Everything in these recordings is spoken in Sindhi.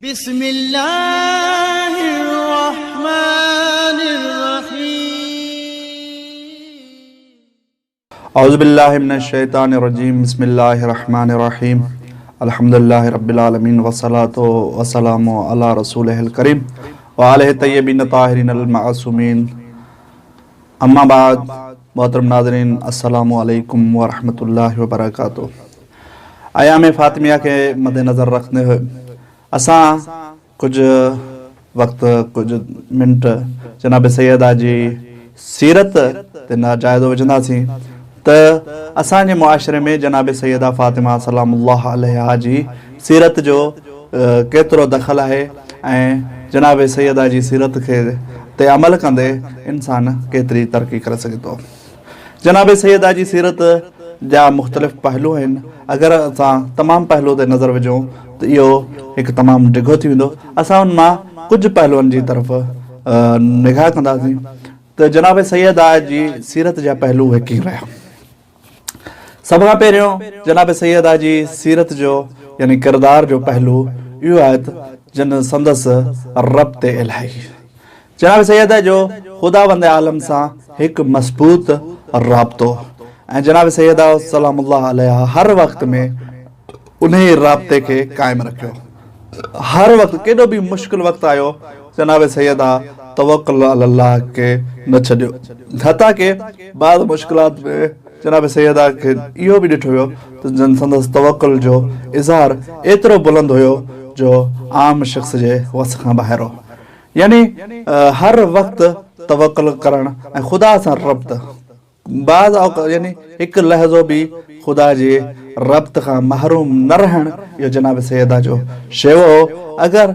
بسم الله الرحمٰن الرحيم. اعوذ بالله من الشيطان الرجيم بسم الله الرحمن الرحيم الحمد لله رب العالمين والصلاة والسلام على رسوله الڪريم وآله الطيبين الطاهرين المعصومين اما بعد محترم ناظرين السلام عليڪم ورحمة الله وبرڪاته ايام فاطميه کي مد نظر رکندي هوئي اسان ڪجهه وقت ڪجهه منٽ جناب سيده جي سيرت تي جائزو وجهنداسين ته اسان جي معاشري ۾ جناب سيده فاطمه سلام الله عليها جي سيرت جو ڪيترو دخل آهي ۽ جناب سيده جي سيرت کي تي عمل ڪندي انسان ڪيتري ترقي ڪري سگهي ٿو. جناب سيده جي سيرت جا مختلف پهلو آهن اگر اسان تمام پهلو تي نظر وجهون ته اهو هڪ تمام ڊگهو ٿي ويندو اسان ان مان ڪجهه پهلوئن جي طرف نگاهه ڪنداسين ته جناب سيده جي سيرت جا پهلو اهي ڪيئن رهيا. سڀ کان پهريون جناب سيده جي سيرت جو يعني ڪردار جو پهلو اهو آهي ته جن سندس ربط الاهي جناب سيده جو خداوند عالم سان هڪ مضبوط رابطو ۽ جناب سيده سلام الله عليها هر وقت ۾ انهي رابطي کي قائم رکيو. هر وقت ڪيڏو به مشڪل وقت آيو جناب سيده توڪل علي الله کي نه ڇڏيو. حتيٰ ڪه بعض مشڪلات ۾ جناب سيده کي اهو به ڏٺو ويو ته جن سندس توڪل جو اظهار ايترو بلند هيو جو عام شخص جي وس کان ٻاهر هو. يعني هر وقت توڪل ڪرڻ ۽ خدا سان ربط. بعض اوقات يعني هڪ لحظو به خدا جي ربط کان محروم نه رهڻ اهو جناب سيده جو شيوو هو. اگر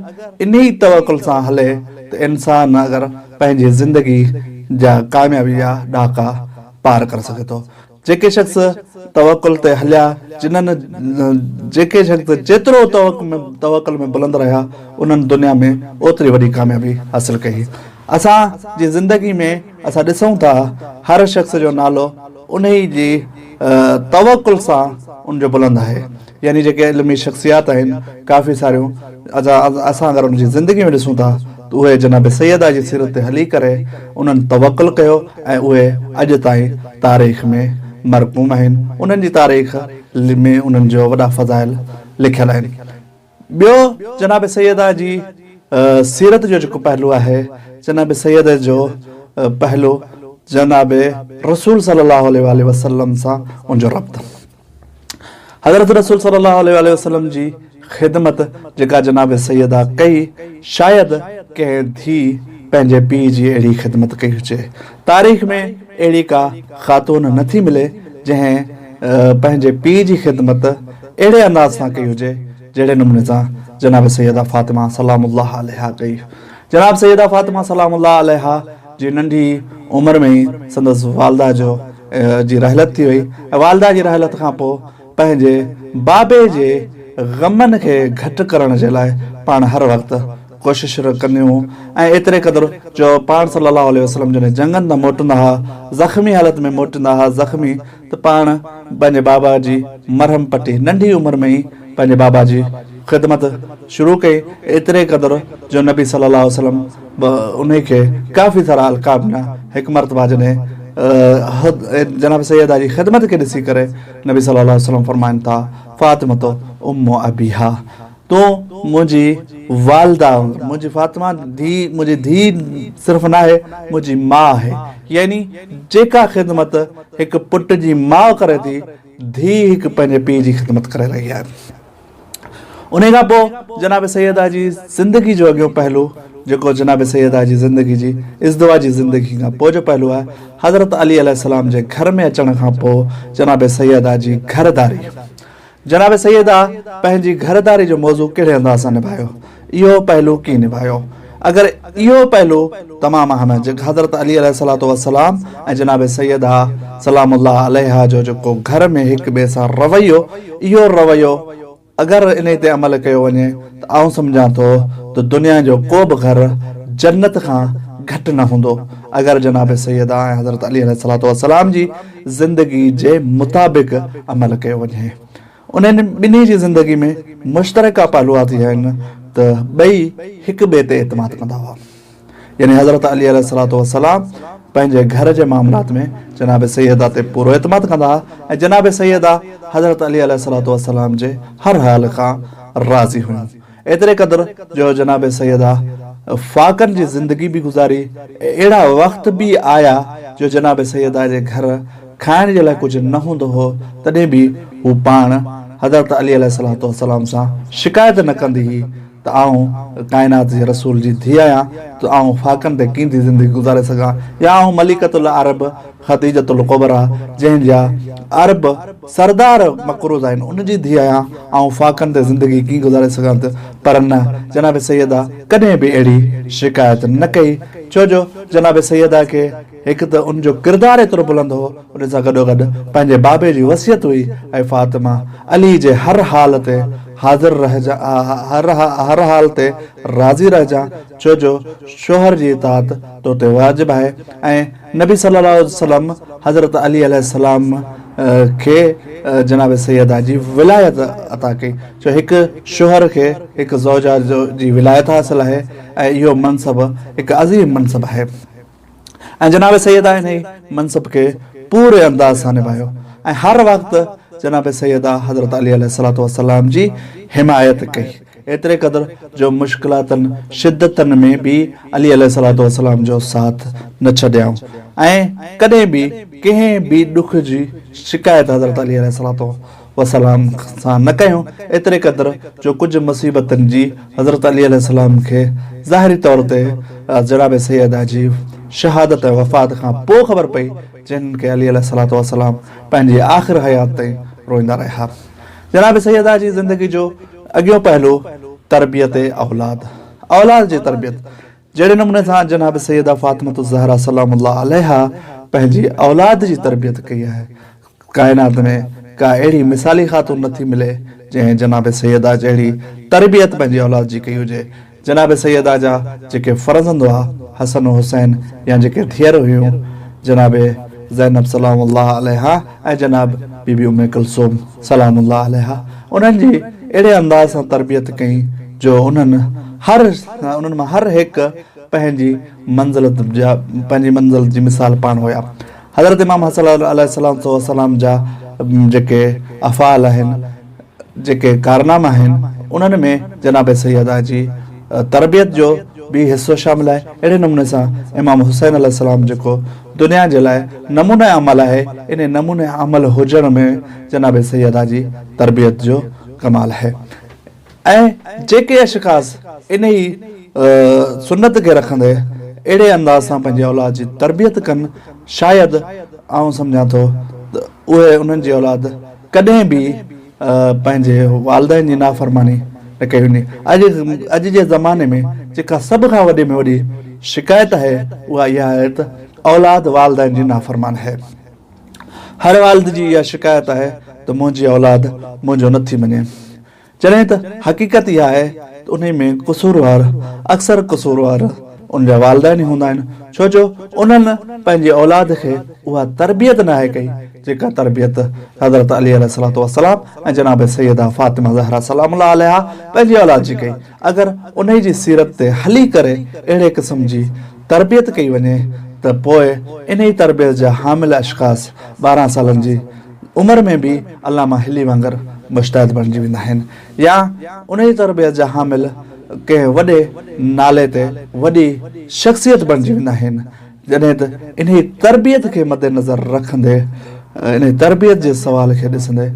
انهي توڪل سان هلي ته انسان اگر پنهنجي زندگي جا ڪاميابي جا ڏاڪا پار ڪري سگهي ٿو. جيڪي شخص توڪل تي هليا جنھن جيڪي شخص جيترو توڪل ۾ بلند رهيا انهن دنيا ۾ اوتري وڏي ڪاميابي حاصل ڪئي. اسان جي زندگي ۾ اسان ڏسون ٿا هر شخص جو نالو انهي جي توڪل سان ان جو بلند آهي يعني جيڪي علمي شخصيات آهن ڪافي ساريون اسان اگر ان جي زندگي ۾ ڏسون ٿا ته اهي جناب سيده جي سيرت تي هلي ڪري انهن توڪل ڪيو ۽ اهي اڄ تائين تاريخ ۾ مرقوم آهن انهن جي تاريخ ۾ انهن جو وڏا فضائل لکيل آهن. ٻيو جناب سيده جي سيرت جو جيڪو پهلو آهي، جناب سيده جو پهلو جناب رسول صلي الله عليه واٰله وسلم سان ان جو ربط. حضرت رسول صلي الله عليه واٰله وسلم جي خدمت جيڪا جناب سيده ڪئي، شايد ڪنهن ڌيء پنهنجي پيء جي اهڙي خدمت ڪئي هجي. تاريخ ۾ اهڙي ڪا خاتون نه ٿي ملي جنهن پنهنجي پيء جي خدمت اهڙي انداز سان ڪئي هجي جهڙي نموني سان جناب سيده فاطمه سلام الله عليها ڪئي. جناب سيده فاطمه سلام الله عليها جي ننڍي عمر ۾ ئي سندس والده جو جي رحلت ٿي وئي ۽ والده جي رحلت کان پوء پنهنجي بابي جي غمن کي گهٽ ڪرڻ جي لاء پاڻ هر وقت ڪوشش ڪنديون ۽ ايتري قدر جو پاڻ صلي الله عليه وسلم جڏهن جنگن تان موٽندا ها زخمي حالت ۾ موٽندا ها زخمي ته پاڻ پنهنجي بابا جي مرهم پٽي ننڍي عمر ۾ ئي پنهنجي بابا جي خدمت شروع ڪئي ايتري قدر جو نبي صلي الله عليه وسلم به انهي کي ڪافي سارا القاب ڏنا هڪ مرتبه جڏهن جناب سيده جي خدمت کي ڏسي ڪري نبي صلي الله عليه وسلم فرمائن ٿا فاطمه ام ابيها تون منهنجي والده وانگر منهنجي فاطمه ڌيء منهنجي ڌيء صرف ناهي منهنجي ماء آهي يعني جيڪا خدمت هڪ پٽ جي ماء ڪري ٿي ڌيء هڪ پنهنجي پيء جي خدمت ڪري رهي آهي. انهي کان پوء جناب سيده جي زندگي جو اڳيون پهلو جيڪو جناب سيده جي زندگي جي ازدواجي زندگي کان پوء جو پهلو آهي حضرت علي عليه السلام جي گهر ۾ اچڻ کان پوء جناب سيده جي گهرداري جناب سيده پنهنجي گهرداري جو موضوع ڪهڙي انداز سان نڀايو؟ اهو پهلو ڪيئن نڀايو؟ اگر اهو پهلو تمام اهم آهي جيڪو حضرت علي عليه الصلوة والسلام ۽ جناب سيده سلام الله عليها جو جيڪو گهر ۾ هڪ ٻئي سان رويو اهو رويو اگر انهي تي عمل ڪيو وڃي ته آئون سمجهان ٿو ته دنيا جو ڪو به گهر جنت کان گهٽ نه هوندو اگر جناب سيده ۽ حضرت علي عليه الصلوة والسلام جي زندگي جي مطابق عمل ڪيو وڃي. انهن ٻنهي جي زندگي ۾ مشترڪه پهلوات اهي آهن، ته ٻئي هڪ ٻئي تي اعتماد ڪندا هئا. يعني حضرت علي عليه الصلوة والسلام پنهنجي گهر جي معاملات ۾ جناب سيده تي پورو اعتماد ڪندا هئا ۽ جناب سيده حضرت علي عليه الصلوة والسلام جي هر حال کان راضي هيون. ايتري قدر جو جناب سيده فاقن جي زندگي به گذاري. اهڙا وقت به آيا جو جناب سيده جي گهر کائڻ جي لاء ڪجهه نه هوندو هو تڏهن به هو پاڻ حضرت علي عليه الصلوة والسلام سان شڪايت نه ڪندي هئي ته آئون ڪائنات جي رسول جي ڌيء آهيان ته آئون فاقن تي ڪيئن ٿي زندگي گذاري سگهان يا آئون ملڪة العرب خديجة الڪبريٰ جنهن جا عرب سردار مقروض آهن ان جي ڌيء آهيان آئون فاقن تي زندگي ڪيئن گذاري سگهان ٿي پر نه جناب سيده ڪڏهن به اهڙي شڪايت نه ڪئي ڇو جو جناب سيده کي هڪ ته ان جو ڪردار ايترو بلند هو ان سان گڏوگڏ پنهنجي بابي جي وصيت هئي اي فاطمه علي جي هر حال تي حاضر رهجان هر حال تي راضي رهجان ڇو جو شوهر جي اطاعت تو تي واجب آهي ۽ نبي صلي الله عليه وسلم حضرت علي عليه السلام کي جناب سيده جي ولايت عطا ڪئي ڇو هڪ شوهر کي هڪ زوجه جي ولايت حاصل آهي ۽ اهو منصب هڪ عظيم منصب آهي. ۽ جناب سيده انهي منصب کي پوري انداز سان نڀايو ۽ هر وقت جناب سيده حضرت علي عليه الصلوة والسلام جي حمايت ڪئي ايتري قدر جو مشڪلاتن شدتن ۾ به علي عليه الصلوة والسلام جو ساٿ نه ڇڏيائون ۽ ڪڏهن به ڪنهن به ڏک جي شڪايت حضرت علي عليه الصلوة والسلام سان نه ڪيون، ايتري قدر جو ڪجهه مصيبتن جي حضرت علي عليه السلام کي ظاهري طور تي جناب سيده جي شهادت ۽ وفات کان پوء خبر پئي، جنهن کي علي عليه الصلوة والسلام پنهنجي آخر حيات تائين روئيندا رهيا. جناب سيده جي زندگي جو اڳيون پهلو تربيت اولاد، اولاد جي تربيت، جهڙي نموني سان جناب سيده فاطمة الزهراء سلام الله عليها پنهنجي اولاد جي تربيت ڪئي آهي، ڪائنات ۾ ڪا اهڙي مثالي خاتون نٿي ملي جنهن جناب سيده جهڙي تربيت پنهنجي اولاد جي ڪئي هجي. جناب سيده جا جيڪي فرزند هئا حسن و حسين يا جيڪي ڌيئر هيون جناب زينب سلام الله عليها ۽ جناب بي بي ام ڪلثوم سلام الله عليها انهن جي اهڙي انداز سان تربيت ڪئي جو انهن هر انهن مان هر هڪ پنهنجي منزلت جا پنهنجي منزلت جي مثال پاڻ هيا. حضرت امام حسن عليه السلام والسلام جا جيڪي افعال آهن جيڪي ڪارناما آهن انهن ۾ جناب سيده جي تربيت جو به حصو شامل آهي. اهڙي نموني سان امام حسين عليه السلام جيڪو دنيا جي لاء نمونه عمل آهي انهي نمونه عمل هجڻ ۾ جناب سيده جي تربيت جو ڪمال آهي. ۽ جيڪي اشخاص انهي سنت کي رکندي اهڙي انداز سان پنهنجي اولاد جي تربيت ڪن شايد آئون سمجهان ٿو ته اهي انهن جي اولاد ڪڏهن به پنهنجي والدين جي نافرماني نه ڪئي ويندي. اڄ اڄ جي زماني ۾ جيڪا سڀ کان وڏي ۾ وڏي شڪايت آهي اها اها آهي ته اولاد والدين جي نافرمان آهي. هر والد جي اها شڪايت آهي ته منهنجي اولاد منهنجو نه ٿي مڃي. جڏهن ته حقيقت اها آهي ته انهي ۾ قصوروار اڪثر قصوروار ان جا والدين ئي هوندا آهن ڇو جو انهن پنهنجي اولاد کي اها تربيت ناهي ڪئي جيڪا تربيت حضرت علي عليه الصلوة والسلام ۽ جناب سيده فاطمه زهره سلام الله عليها پنهنجي اولاد جي ڪئي اگر انهي جي سيرت تي هلي ڪري اهڙي قسم جي تربيت ڪئي وڃي ته پوء انهي تربيت جا حامل اشخاص 12 سالن جي عمر ۾ به علامه حلي وانگر مجتهد بڻجي ويندا آهن يا انهيء تربيت جا حامل ڪنهن وڏي نالي تي وڏي شخصيت بڻجي ويندا آهن. جڏهن ته انهيء تربيت کي مدنظر رکندي انهيء تربيت جي سوال کي ڏسندي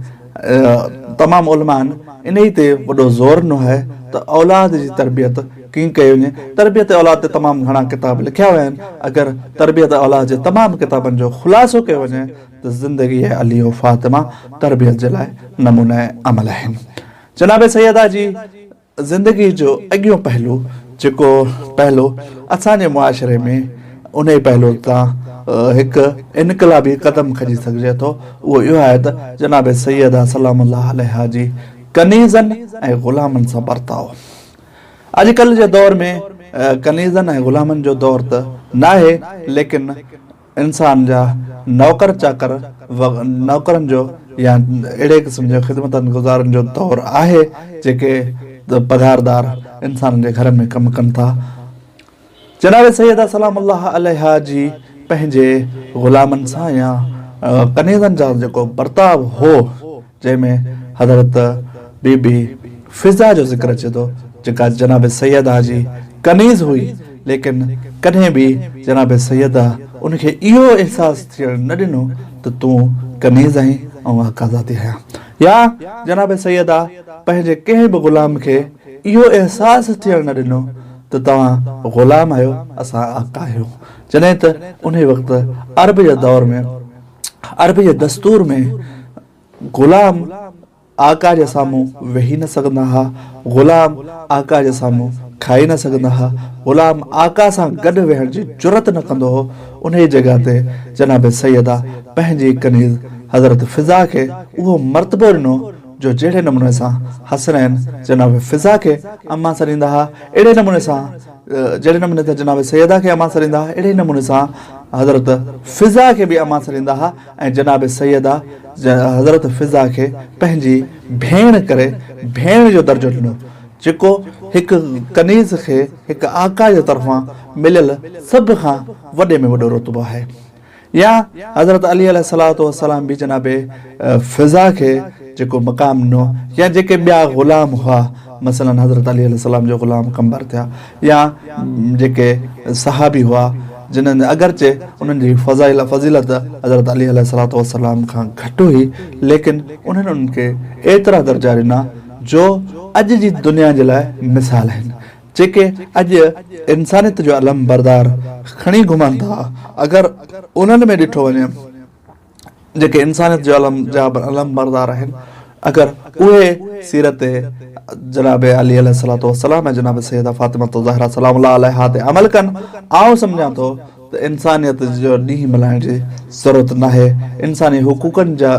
تمام علمائن انهيء تي وڏو زور ڏنو آهي ته اولاد جي تربيت ڪيئن ڪئي وڃي. تربيت اولاد تي تمام گهڻا ڪتاب لکيا ويا آهن. اگر تربيت اولاد جي تمام ڪتابن جو خلاصو ڪيو وڃي ته زندگي علي و فاطمه تربيت جي لاء نمونه عمل آهن. جناب سيده جي زندگي جو اڳيون پهلو جيڪو پهلو اسان جي معاشري ۾ انهي پهلو تان هڪ انقلابي قدم کڄي سگهجي ٿو اهو اهو آهي ته جناب سيده سلام الله عليها جي ڪنيزن ۽ غلامن سان برتاء. اڄڪلهه جي دور ۾ ڪنيزن ۽ غلامن جو دور ته ناهي ليڪن انسان جا نوڪر چاڪر نوڪرن جو يا اهڙي قسم جي خدمتن گذارن جو دور آهي جيڪي پگهاردار انسانن جي گهرن ۾ ڪم ڪن ٿا. جناب سيده سلام الله عليها جي پنهنجي غلامن سان يا ڪنيزن جا جيڪو برتاء هو جنهن ۾ حضرت بي بي فضه جو ذڪر اچي ٿو جيڪا جناب سيده جي ڪنيز هئي ليڪن ڪڏهن به جناب سيده ان کي اهو احساس ٿيڻ نه ڏنو ته تون ڪنيز آهين آئون آقازادي آهيان يا جناب سيده پنهنجي ڪنهن به غلام کي اهو احساس ٿيڻ نه ڏنو ته توهان غلام آهيو اسان آقا آهيون جڏهن ته انهي وقت عرب جي دور ۾ عرب جي دستور ۾ غلام آقا جي سامهون ويهي نه سگهندا ها غلام آقا جي سامهون کائي نه سگهندا ها غلام آقا سان گڏ ويهڻ جي جرئت نه ڪندو هو انهي جڳهه تي جناب سيده پنهنجي ڪنيز حضرت فضه کي اهو مرتبو ڏنو جو جهڙي نموني سان حسنين جناب فضه کي امان سڏيندا ها اهڙي نموني سان جهڙي نموني سان جناب سيده کي امان سڏيندا ها اهڙي نموني سان حضرت فضه کي به امان سڏيندا ها ۽ جناب سيده حضرت فضه کي پنهنجي ڀيڻ ڪري ڀيڻ جو درجو ڏنو جيڪو هڪ ڪنيز کي هڪ آقا جي طرفان مليل سڀ کان وڏي ۾ وڏو رتبو آهي. يا حضرت علي عليه الصلوة والسلام به جناب فضه کي جيڪو مقام ڏنو يا جيڪي ٻيا غلام هئا مثلا حضرت علي عليه السلام جو غلام قنبر ٿيا يا جيڪي صحابي هئا جنھن اگرچه انهن جي فضيلت حضرت علي عليه الصلوة والسلام کان گهٽ هئي ليڪن انهن انهن کي ايترا درجا ڏنا جو اڄ جي دنيا جي لاء مثال آهن. جيڪي اڄ انسانيت جو علم بردار کڻي گهمن ٿا اگر انهن ۾ ڏٺو وڃي جيڪي انسانيت جو علم جا علم بردار آهن اگر اهي سيرت جناب علي عليه الصلوة والسلام ۽ جناب سيده فاطمه الزهرا سلام الله عليها تي عمل ڪن آئون سمجهان ٿو ته انسانيت جو ڏينهن ملهائڻ جي ضرورت ناهي انساني حقوقن جا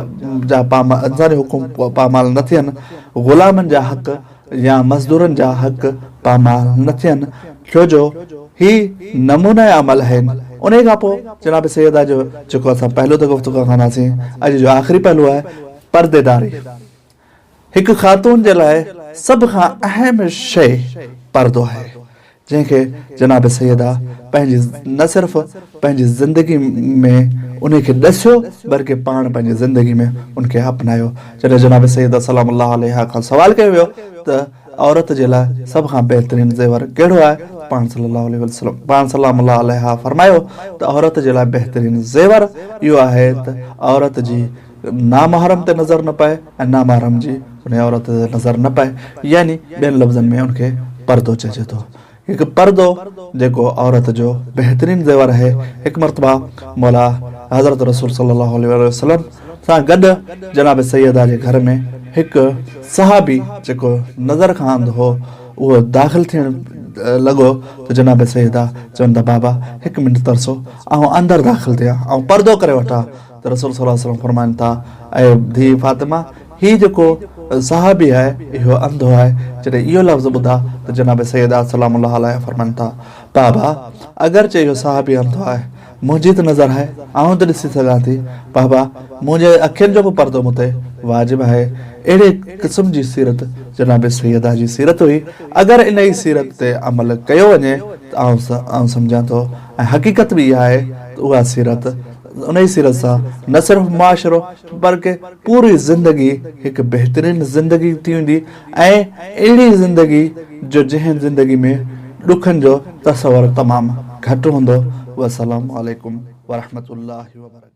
جا پاما انساني حقوق پامال نه ٿين غلامن جا حق يا مزدورن جا حق پامال نه ٿين ڇو جو هي نمونه عمل آهن. انهي کان پوء جناب سيده جو جيڪو اسان پهلو تي گفتگو ڪنداسين اڄ جو آخري پهلو آهي پرديداري. هڪ خاتون جي لاء سڀ کان اهم شيء پردو آهي. جنهن کي جناب سيده پنهنجي نه صرف پنهنجي زندگي ۾ انهي کي ڏسيو بلڪه پاڻ پنهنجي زندگي ۾ ان کي اپنايو. جڏهن جناب سيده سلام الله عليها کان سوال ڪيو ويو ته عورت جي لاء سڀ کان بهترين زيور ڪهڙو آهي ته پاڻ صلي الله عليه وسلم پاڻ سلام الله عليها فرمايو ته عورت جي لاء بهترين زيور اهو آهي ته عورت جي نامحرم تي نظر نه پئي ۽ نامحرم جي انهيء عورت تي نظر نه پئي يعني ٻين لفظن ۾ ان کي پردو چئجي ٿو. هڪ پردو جيڪو عورت جو بهترين زيور آهي. هڪ مرتبه مولا حضرت رسول صلي الله عليه واٰله وسلم سان گڏ جناب سيده جي گهر ۾ هڪ صحابي جيڪو نظر کان انڌ هو اهو داخل ٿيڻ لڳو ته جناب سيده چون ٿا بابا هڪ منٽ ترسو آئون اندر داخل ٿيان آئون پردو ڪري وٺان ته رسول صلي الله عليه وسلم فرمائن ٿا، اي ڌيء فاطمه! هي جيڪو صحابي آهي اهو انڌو آهي، جڏهن اهو لفظ ٻڌا ته جناب سيده سلام الله عليها فرمائن ٿا، بابا! اگرچه اهو صحابي انڌو آهي، منهنجي ته نظر آهي، آئون ته ڏسي سگهان ٿي، بابا! منهنجي اکين جو به پردو مون تي واجب آهي. اهڙي قسم جي سيرت جناب سيده جي سيرت هئي، اگر انهي سيرت تي عمل ڪيو وڃي ته آئون سمجهان ٿو ۽ حقيقت به اها آهي ته اها سيرت انهيء سيرت سان نه صرف معاشرو بلڪه پوري زندگي هڪ بهترين زندگي ٿي ويندي ۽ اهڙي زندگي جو جنهن زندگي ۾ ڏکن جو تصور تمام گهٽ هوندو. والسلام عليڪم ورحمة الله وبرڪاته.